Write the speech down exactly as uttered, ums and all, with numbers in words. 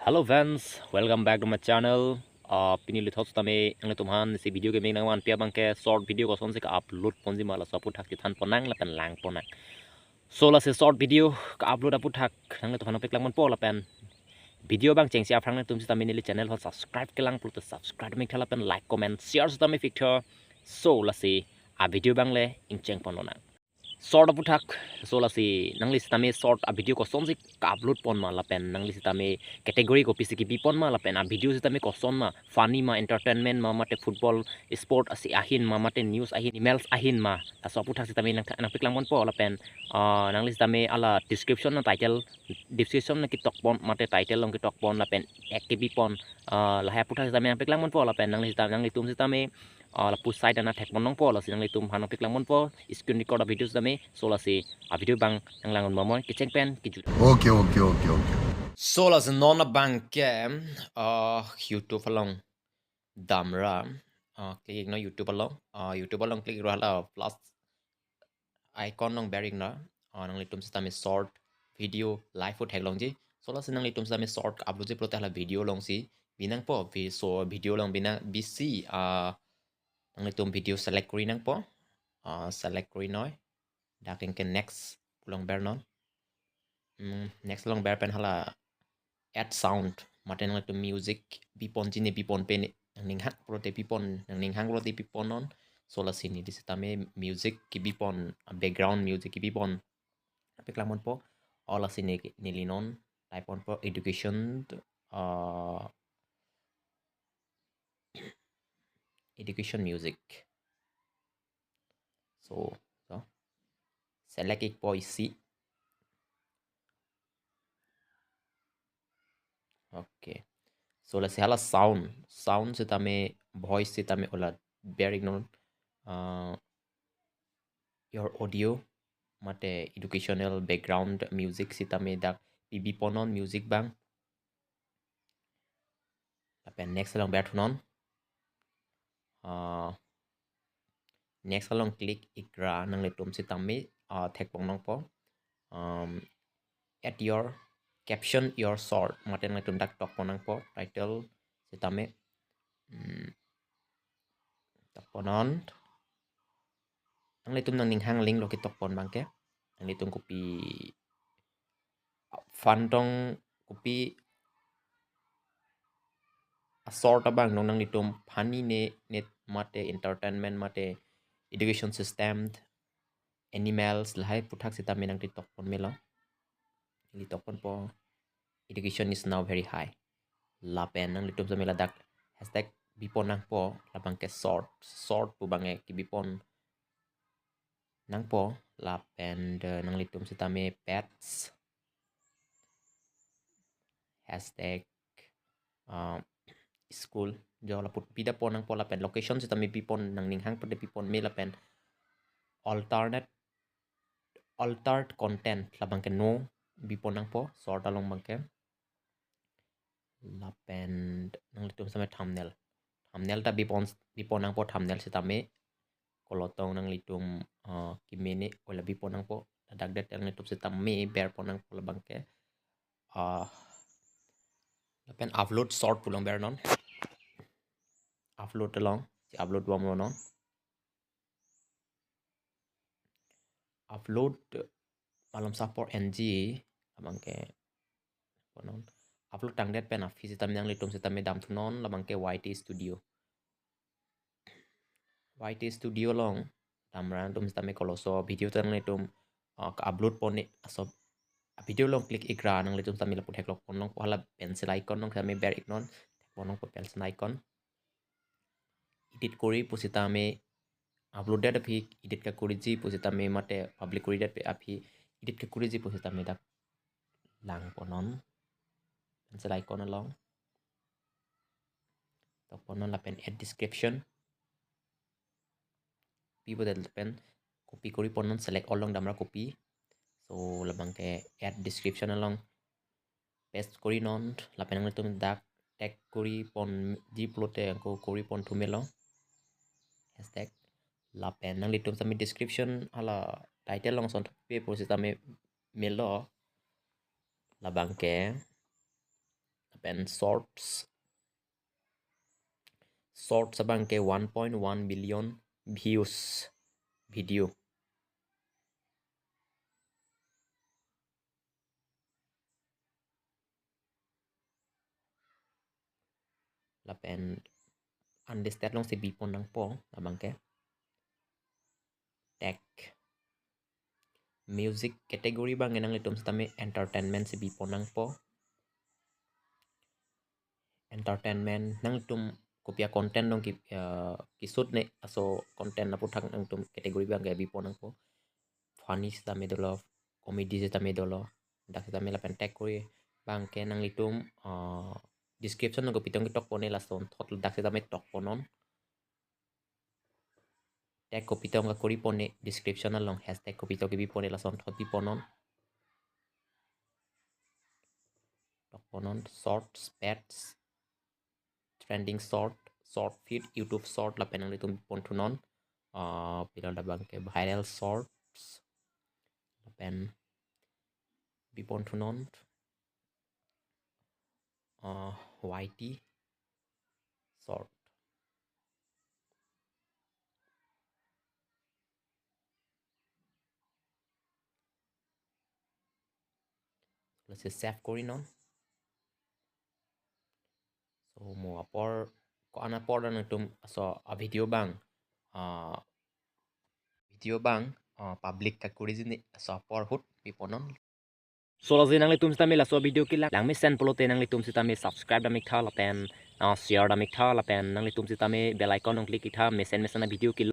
Hello friends, welcome back to my channel. Uh, pini lithot tame nanglitum aphan si video kemeng nangvanpi abangke short video kosonsi ka-upload ponji ma laso aphuthak chethan ponnang lapen lang ponnang. So lasi short video ka-upload aphuthak nanglitum aphan nangpeklang ponpo lapen video abang chengsi aphrang nangtum sitame neli channel aphan subscribe kelang pulote subscribe mik tha lapen like, comment, share sitame pik tha. So lasi a video abang le ingcheng pon lonang. Short aphuthak, so lasi nangli sitame short a video kosonsi ka-upload pon ma lapen nangli sitame category kopisi kebi pon ma lapen a video sitame koson ma, funny ma, entertainment ma, mate football, sport asi ahin ma, mate news ahin, emails ahin ma, laso aphuthak sitame nang nangpeklang ponpo lapen, ah, nangli sitame hala description na title, description na ketok pon mate title along ketok pon lapen ek kebi pon, ah, lahai aphuthak sitame nangpeklang ponpo lapen nangli sitame, nanglitum sitame, ah, lapu side ana thek pon nangpo lasi nanglitum aphan nangpeklang ponpo screen record a video sitame. So lasi a video abang nanglang un bamoi kecheng pen kejut. Okay, okay, okay, okay. So lasi non abangke, ah, YouTube along damra, ah, click iknon YouTube along, ah, YouTube along click ikra hala plus icon along ber iknon, ah, nanglitum sitame short video live pu theklongji. So lasi nanglitum sitame short upload ji pulote hala video alongsi bi nangpo, vi-, so video along bi nang, bisi, ah, nanglitum video select kori nangpo, ah, select kori noi. Dak anke next pu along bernon. Hmm, next along ber pen hala add sound, mate nanglitum music bi ponji ne bi ponpe ne, nangning hang pulote bi pon, nangning hang pulote bi ponnon. So lasi neli sitame music kebi pon, ah, background music kebi pon. Nangpeklang ponpo, o lasi ne, neli non type ponpo education, ah, education music. So, so select ikpo isi. Okay. So lasi hala sound, sound sitame, voice sitame ola ber iknon, ah, your audio mate educational background music sitame dak pibi ponnon music abang. Lapen next along ber thunon. Ah, next along click ikra nanglitum sitame, ah, thek pon nangpo. Um, add your caption your short, mate nanglitum dak tok pon nangpo title sitame. Hmm. Tok ponnon. Nanglitum nangning hang link lo ketok pon abangke. Nanglitum kopi fun tong, kopi a short abang non nanglitum funny ne, ne mate entertainment mate education system, animals lahai aphuthak sitame nangti tok pon melo. Neli tok ponpo education is now very high. Lapen nanglitum sitame ladak hashtag bi pon nangpo, labangke short, short pu abangke kebi pon nangpo, lapen de nanglitum sitame pets, hashtag, ah, school, jo lapu pida pon nangpo lapen location sitame bi pon, nangning hang pulote bi pon me lapen alternate, altered content labangke no bi pon nangpo, short along abangke. Lapen nanglitum sitame thumbnail. Thumbnail ta bi pon, bi pon nangpo thumbnail sitame. Kolotong nanglitum, ah, kemene ola bi pon nangpo. Ladak det nanglitum sitame ber pon nangpo labangke. Ah, lapen upload short pu along bernon. Upload along, si upload bomlo non. Upload malom sa apor N G abangke ponnon. Upload tangdet pen aphi sitame nanglitum sitame dam thunon labangke Y T Studio. Y T Studio along damra nanglitum sitame koloso video ta nanglitum, ah, ka-upload pon ne aso a video along click ikra nanglitum sitame lapu theklong pon nangpo hala pencil icon along sitame ber iknon, thek pon nangpo pencil icon. Edit kori pusitame upload det aphi edit kakoriji pusitame mate public koridet pe aphi edit kakoriji pusitame dak lang ponnon pencil icon along. Tok ponnon lapen add description. Pi pudet lapen copy kori ponnon, select all along damra copy. So labangke add description along paste korinon lapen nanglitum dak tag kori ponji pulote ako kori pon thu melo. Hashtag. Lapen nanglitum sitame description hala title along son thupe pusitame melo. Labangke. Pen shorts. Shorts abang ke one point one billion views video. Lapen unlisted alongsi bipon nangpo, abang ke. Tech. Music category abang ke nanglitum sitame entertainment si bipon nangpo. Entertainment, nanglitum kopi a-content dong ki, eh, kesut ne, laso content aphuthak nanglitum category abang ke bipon nangpo. Funny sitame dolo, comedy sitame dolo, dak sitame. Lapen tech kori abang ke nanglitum, eh, description along kopi tong ketok pon ne, lason thot dak sitame tok pon non. Tag kopi tong kori pon ne, description along hashtag kopi tong kebi pon ne, lason thot bipon non. Tok pon non. Shorts, pets, trending short, short feed, YouTube short, lapen nanglitum bipon thu non. Ah, pilo, labang ke viral shorts. Lapen bipon thu non. Ah, Y T short. Lasi save kori non. So mo apor, ko-an apor dan nangtum laso a-video abang, ah, video abang, ah, public kakori jini, laso apor ahut bipon non. So lasi nanglitum sitame laso video kelang, lang mesen pulote nanglitum sitame subscribe dam iktha lapen, ah, share dam iktha lapen nanglitum sitame bell icon along click iktha, mesen mesen a-video kelang.